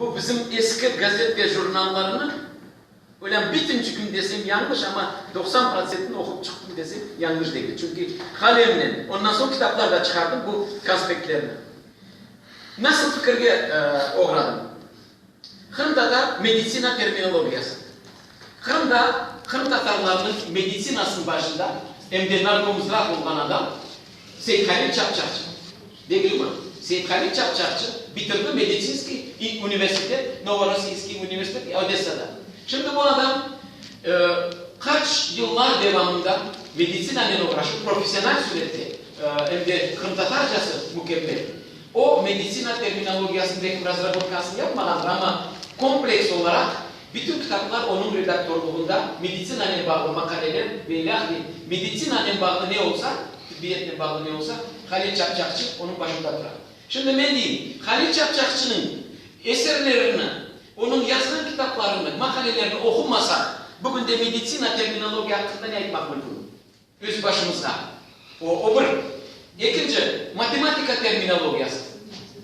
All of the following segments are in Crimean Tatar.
Bu bizim eski gazet ve jurnallarnı, ölem bitinci kün desem yañlış, amma 90 protsentini oqup çıqtım desem yañlış degil. Çünki qalemnen, ondan soñ kitaplar da çıqardım bu konspektlerni. Nasıl fikirge oğradım? Qırımtatar meditsina terminologiyası. Qırımda qırımtatarlarnıñ meditsinasınıñ başında em de narkomzdrav olğan adam Seythalil Çapçaqçı. Degilmi? Seythalil Çapçaqçı bitirdi meditsinskiy universitet, Novorossiyskiy universitet Odessada. Şimdi bu adam qaç yıllar devamında meditsinanen oğraşıp, professional sürette, em de qırımtatarcası mükemmel. O, meditsina terminologiyasınıñ belki razrabotkasını yapmağandır, amma kompleks olaraq bütün kitaplar onıñ redaktorlığında, meditsinanen bağlı maqaleler ve ilâhre, meditsinanen bağlı ne olsa, tibbiyetnen bağlı ne olsa, Halil Çapçakçı onıñ başında tura. Şimdi men deyim, Halil Çapçakçınıñ eserlerini, onıñ yazğan kitaplarını, maqalelerini oqumasaq, bugün de meditsina terminologiya aqqında ne aytmaq mümkün? Öz başımızğa. O, o bir. Ekinci, matematika terminologiyası.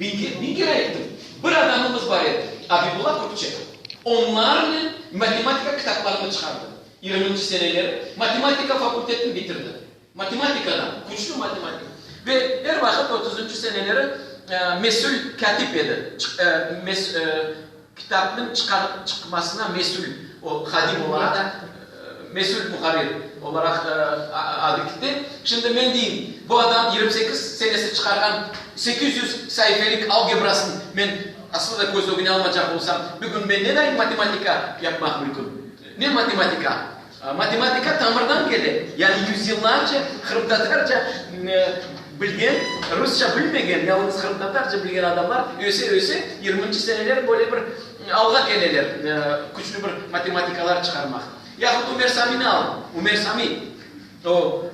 Biñ kere ayttım. Bir adamımız bar edi, Abibulla Kürkçi. Onlarnen matematika kitaplarını çıqardı. Yigirminci seneleri matematika fakultetini bitirdi. Matematikadan, küçlü matematik. Ve er vaqıt otuzıncı seneleri mesül kâtip edi. Kitapnıñ çıqmasına mesül o hadim olaraq, mesül muharrir olaraq adı kitti. Şimdi men deyim, bu adam 28 senesi çıqarğan 800 saifelik algebrasını men aslı da köz ögüne almacaq olsam, bugün men ne dayın matematika yapmaq mümkün? Ne matematika? Matematika tamırdan kele, yani yüzyıllarca qırımtatarca bilgen, rusça bilmegen, yalıñız qırımtatarca bilgen adamlar öse-öse yirminci seneler böyle bir alğa keleler, küçlü bir matematikalar çıqarmaq. Yahut Ümer Samini al, Ümer Sami, o,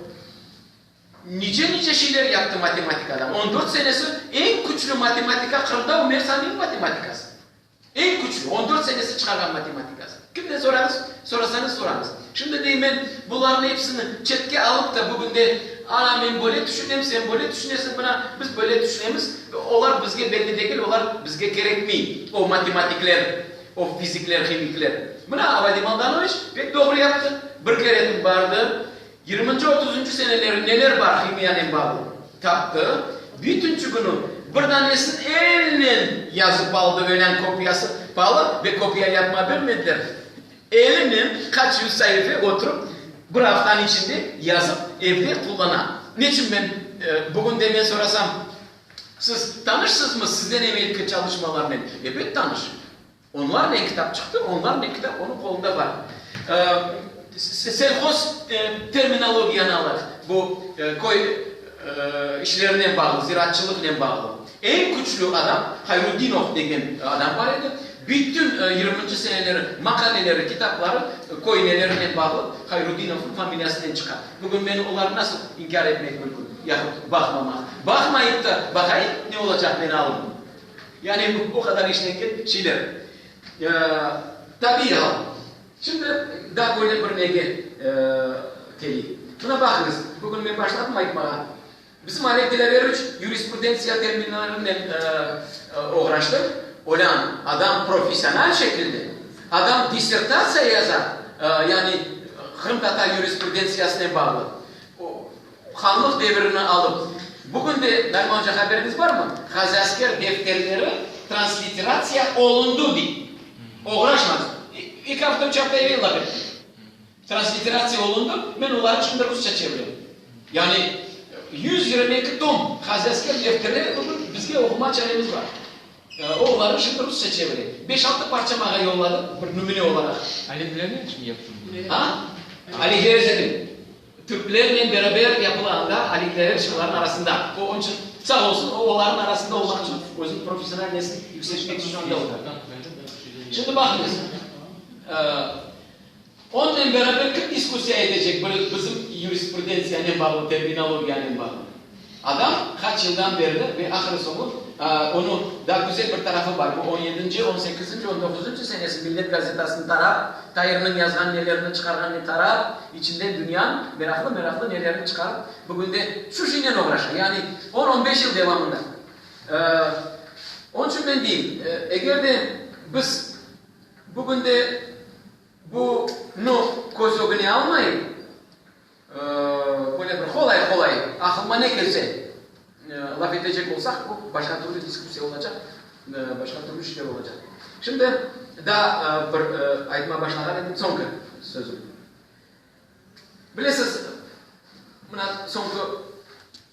nice-nice şeyler yaptı matematikadan, on dört senesi eñ küçlü matematika Qırımda Ümer Saminiñ matematikası. Eñ küçlü, on dört senesi çıqarğan matematikası. Kimden sorañız, sorasañız sorañız. Şimdi dey men bularnı episini çetke alıp da bugün de, a, men böyle tüşünem, sen böyle tüşünesiñ, mına, biz böyle tüşünemiz, olar bizge belli degil, olar bizge kerekmey, o matematikler, o fizikler, himikler. Mına, Vadim Aldanoviç pek doğru yaptı. Bir kere bardı, Yirminci, otuzıncı seneleri neler bar himiyanen bağlı, taptı. Bütünçi künü bir danesini elnen yazıp aldı, ölen kopiyası palı ve kopiya yapma bermediler. Elinen qaç yüz saife oturıp bir aftanıñ içinde yazıp evde qullana. Neçün men bugün de men sorasam, siz tanışsızmı sizden evelki çalışmalarnen? Ebet tanış. Onlarnen kitap çıqtı, onlarnen kitap onıñ qolunda bar. Selhoz terminologiyanı alayıq, bu köy işlerinen bağlı, ziraatçılıqnen bağlı. Eñ küçlü adam Hayruddinov degen adam bar edi. Bütün yirminci seneleri maqaleleri, kitapları köy nelerinen bağlı Hayruddinovnıñ familiyasınen çıqa. Bugün men olarnı nasıl inkâr etmek mümkün, yahut baqmamaq? Baqmayıp da baqayıq, ne olacaq meni alım. Yani o qadar işlengen şeyler. Tabiiy al. Şimdi daa böyle bir nege keleyik. Mına baqıñız, bugün men başladım aytmağa. Bizim Oleg Dilâveroviç yurisprudentsiya terminlerinen oğraştı. Olân adam professional şekilde, adam dissertatsiya yaza, yani qırımtatar yurisprudentsiyasınen bağlı. Hanlıq devirini alıp, bugün de, Nariman oca, haberiñiz barmı, Ğaziasker defterleri transliteratsiya olundı, dey. Oğraşmañız. Eki afta, üç afta evel laf ettim. Transliteratsiya olundı, men olarnı şimdi rusça çevirem. Yani, 122 tom Ğaziasker defterleri bugün bizge oquma çaremiz bar. O, olarnı şimdi rusça çevire. Beş-altı parça maña yolladı, bir nümüne olaraq. Ali Dileverç mi yaptı bunı? A? Ali Dileverç degil. Türklernen beraber yapıla anda alikleri şıqların arasında. O, onıñ içün sağ olsun, o, olarnıñ arasında olmaq içün özüniñ professional nesini yükseltmek içün anda oldı. Şimdi baqıñız, onnen beraber kim diskussiya etecek bir bizim yurisprudentsiyanen bağlı, terminologiyanen bağlı? Adam qaç yıldan berli ve ahırı-soñu onıñ daa güzel bir tarafı bar, bu on yedinci, on sekizinci, on doquzıncı senesi Millet gazetasını tarap, Tairniñ yazğan nelerini, çıqarğan ne tarap, içinden dünyanıñ meraqlı-meraqlı nelerini çıqarıp, bugün de şu şeynen oğraşa. Yani on, on beş yıl devamında. Onıñ içün men deyim, eger de. biz bugün de bu nı köz ögüne almayıp, böyle bir qolay-qolay, aqlıma ne kelse, laf etecek olsaq, bu başqa türlü diskussiya olacaq, başqa türlü işler olacaq. Şimdi daa bir aytmağa başlağan edim, soñki sözüm. Bilesiz, mına soñki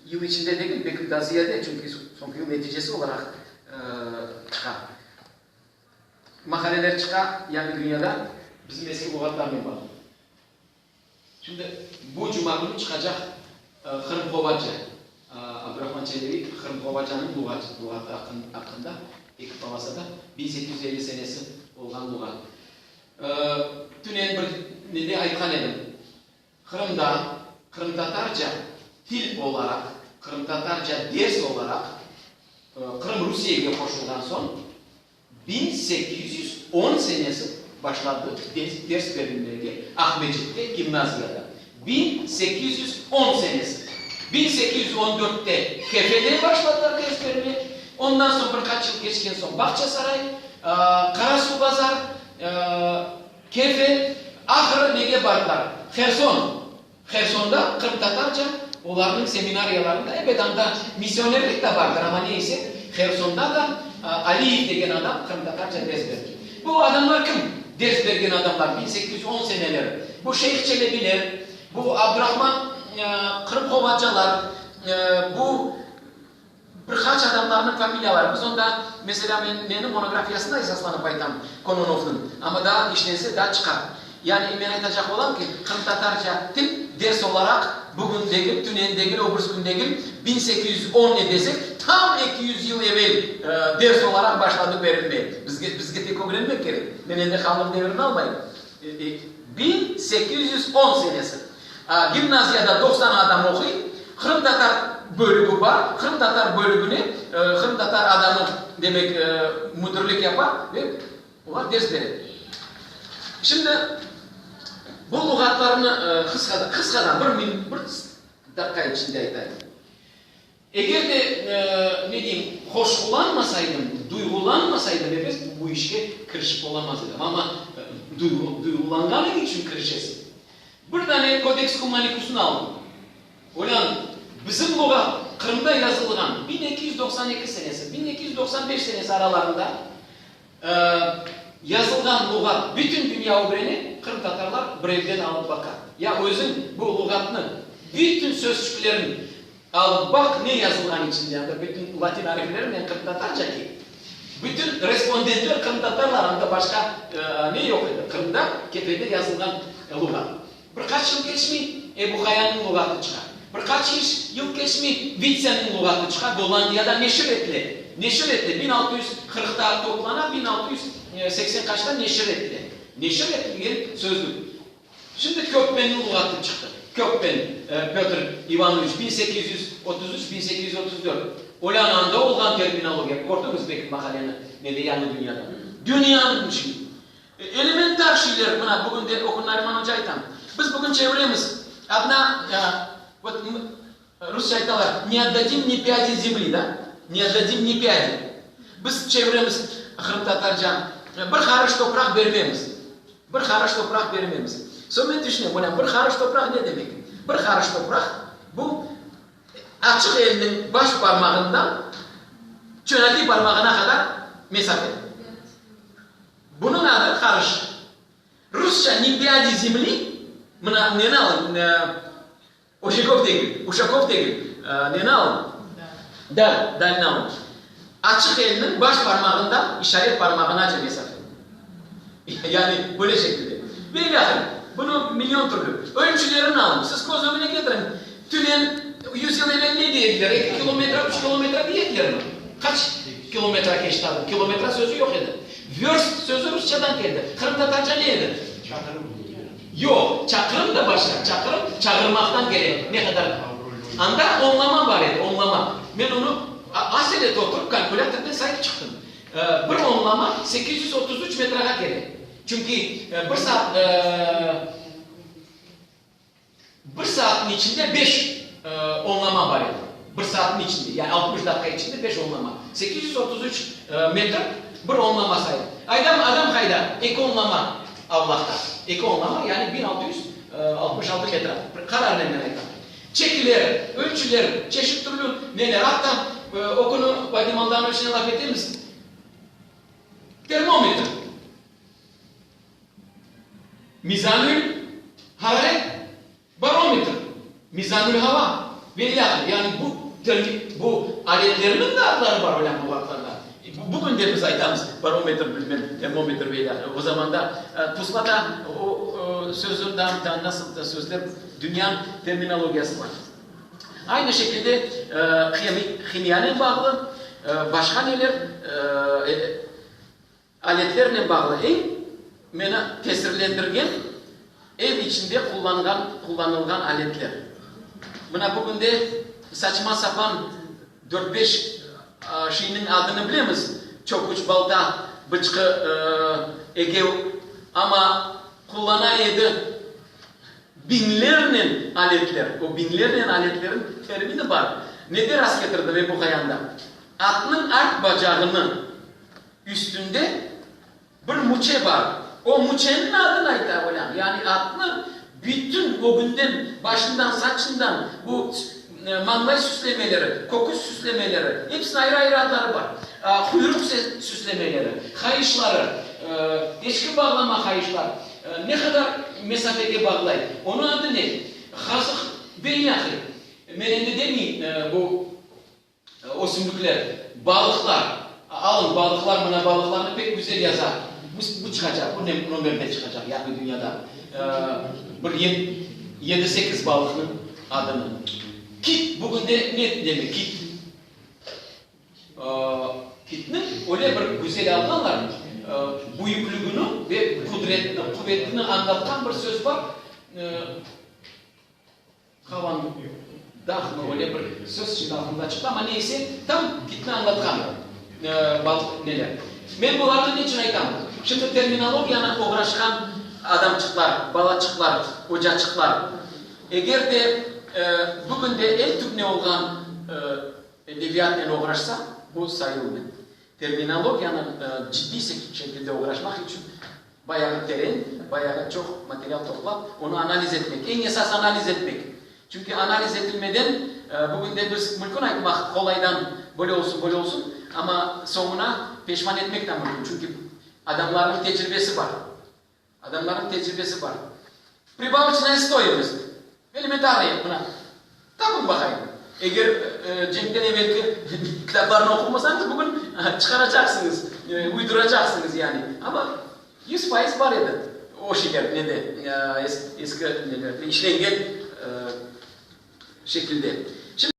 yıl içinde degil, belki daa ziyade, çünki soñki yıl neticesi olaraq çıqa. Maqaleler çıqa yañı dünyada bizim eski luğatlarnen bağlı. Şimdi bu cuma künü çıqacaq Qırımhovaca, Abdurahman Çelebi Qırımhovacanıñ luğatı aqqında eki polosada 1850 senesi olğan luğat. Tünen bir nede aytqan edim, Qırımda qırımtatarca til olaraq, qırımtatarca ders olaraq Qırım Rusiyege qoşulğan soñ 1810 senesi başladı ders berilmege Aqmescitte gimnaziyada. 1810 senesi. 1814-te Kefede başladılar ders bermege, ondan soñ bir qaç yıl keçken soñ Bağçasaray, Qarasuvbazar, Kefe, ahırı nege bardılar? Herson. Hersonda qırımtatarca olarnıñ seminariyalarında, ebet, anda missionerlik da bardır, amma ne ise, Hersonda da Aliyev degen adam qırımtatarca ders berdi. Bu adamlar kim? Ders bergen adamlar 1810 seneleri. Bu Şeyh Çelebiler, bu Abdurahman Qırımhovacalar, bu Bir qaç adamlarnıñ familiyaları. Biz onda, meselâ, men neniñ monografiyasına esaslanıp aytam, Kononovnıñ, amma daa işlense, daa çıqar. Yani men aytacaq olam ki, qırımtatarca til ders olaraq bugün degil, tünen degil, o birisi kün degil, 1810 ne desek, tam 200 yıl evel ders olaraq başladı berilmeye. Bizge, bizge tek ögrenmek kerek. Men endi hanlıq devirini almayım. 1810 senesi. Gimnaziyada 90 adam oquy, qırımtatar bölügi bar, qırımtatar bölügine qırımtatar adamı, demek, müdirlik yapa ve olar ders bere. Şimdi bu luğatlarnı qısqadan, qısqadan bir min, bir daqqa içinde aytayım. Eger de, ne deyim, hoşqulanmasaydım, duyğulanmasaydım, ebet, bu işke kirişip olamaz edim. Amma duyğulanğanıñ içün kirişesiñ. Bir dane Kodeks Kumanikusnı aldım. Olân, bizim luğat Qırımda yazılğan 1292 senesi, 1295 senesi aralarında yazılğan luğat bütün dünya ögrene, qırımtatarlar bir evden alıp baqa. Ya özüñ bu luğatnı, bütün sözçüklerini Alıp baq, ne yazılğan içinde, anda bütün latin arifleri men qırımtatarca ki, bütün respondentler qırımtatarlar, anda başqa ne yoq edi, Qırımda Kefede yazılğan luğat. Bir qaç yıl keçmey, Ebu Hayanıñ luğatı çıqa. Bir qaç yıl keçmey, Vitsenniñ luğatı çıqa, Gollandiyada neşir etile. Neşir etile, 1640-ta toplana, 1680 qaçta neşir etile. Neşir etilgen sözlük. Şimdi Köppenniñ luğatı çıqtı. Köppen, Pötr İvanoviç, 1833, 1834. Olân anda olğan terminologiya, kördiñiz belki maqaleni, nede Yañı dünyada. Dünyanıñ şeyi. Elementar şeyler, mına, bugün de o kün Nariman oca aytam. Biz bugün çeviremiz, adna, vot, Rusça aytalar, ne otdadim ni pyadi zemli, da? Ne otdadim ni pyadi. Biz çeviremiz qırımtatarca, bir qarış topraq bermemiz. Bir qarış topraq bermemiz. Soñ men tüşünem, olâ, bir qarış topraq ne demek? Bir qarış topraq, bu açıq elniñ baş parmağından çönakiy parmağına qadar mesafe. Bunıñ adı qarış. Rusça ni pyadi zemli, mına neni alıñ, Oşekov degil, Uşakov degil, neni alın? Dal, dalni alın. Açıq elniñ baş parmağından işaret parmağınace mesafe. Yani böyle şekilde. Ve ilâhre, bunı million türlü. Ölçülerini alın. Siz köz ögüne ketiriñ, tünen yüz yıl evel ne dey ediler? Eki kilometre, üç kilometre dey edilermi? Qaç kilometre keçti adam? Kilometre sözü yoq edi. Vörst sözü rusçadan keldi. Qırımtatarca ne edi? Çaqırım. Yoq, çaqırım da başqa, çaqırım çağırmaqtan kele, ne qadar anda onlama bar edi, onlama. Men onı aselet oturıp kalkulâtornen sayıp çıqtım. Bir onlama 833 metrağa kele. Çünki bir saat, bir saatniñ içinde beş onlama bar edi. Bir saatniñ içinde, yani 60 daqqa içinde beş onlama. 833 metr bir onlama sayılır. Ayda. Eki onlama avlaqta. Eki onlama, yani 1666 metra. Qararnen men aytam. Çekiler, ölçüler, çeşit türlü neler. Atta o künü Vadim Aldanoviçnen laf etemiz, termometr. Mizanül hararet, barometr, mizanül hava ve ilâhre. Yani bu termi, bu aletlerniñ de adları bar öyle luğatlarda. Bugün de biz aytamız barometr, bilmem, termometr ve ilâhre. O zamanda puslata o sözü da, da nasıl da sözler, dünya terminologiyası bar. Aynı şekilde himiyanen bağlı başqa neler, Aletlernen bağlı eñ meni tesirlendirgen ev içinde qullanğan qullanılğan aletler. Mına bugünde saçma-sapan dört-beş şeyniñ adını bilemiz, çöküç, balta, bıçqı, egev, amma qullana edi biñlernen aletler. O biñlernen aletlerniñ termini bar. Nede rastketirdim Ebu Hayanda? Atnıñ art bacağını Üstünde bir müçe bar. O müçeniñ adını ayta olâm. Yani atnı bütün ögünden, başından, saçından, bu mañlay süslemeleri, köküs süslemeleri, episiniñ ayrı-ayrı adları bar. Quyruq süslemeleri, qayışları, eçki bağlama qayışlar, ne qadar mesafege bağlay, onıñ adı ne? Qazıq ve ilâhre. Men endi demeyim, bu. Ösümlikler, balıqlar, alın, balıqlar, mına balıqlarnı pek güzel yaza. Bu, bu çıqacaq, bu nomerde çıqacaq Yañı dünyada. Bir yedi-sekiz balıqnıñ adını. Kit, bugün de ne demek kit? Kitniñ öyle bir güzel alğanlar, büyükligini ve qudretini, quvetini añlatqan bir söz bar. Havan dağmı, öyle bir söz şimdi aqlımdan çıqtı, amma neyse, tam kitni añlatqan balıq neler. Men bularnı neçün aytam? Şimdi terminologiyanen oğraşqan adamçıqlar, balaçıqlar, ocaçıqlar, eger de bugün de el tübüne olğan edebiyatnen oğraşsa, bu sayılmay. Terminologiyanen ciddiy şekilde oğraşmaq içün Bayağı teren, bayağı çoq material toplap, onı analiz etmek. Eñ esas analiz etmek. Çünki analiz etilmeden, bugün de biz mülkün aytmaq qolaydan böyle olsun, böyle olsun, amma soñuna peşman etmek de mülkün. Çünki adamlarnıñ tecribesi bar. Adamlarnıñ tecribesi bar. Pribavıçnaya stoyimost. Elementarnıy, mına, tapıñ baqayım. Eger cenkten evelki kitaplarnı oqumasañız, bugün çıqaracaqsıñız, uyduracaqsıñız yani. Amma 100% bar edi o şeyler, nede, eski nelerde, işlengen şekilde.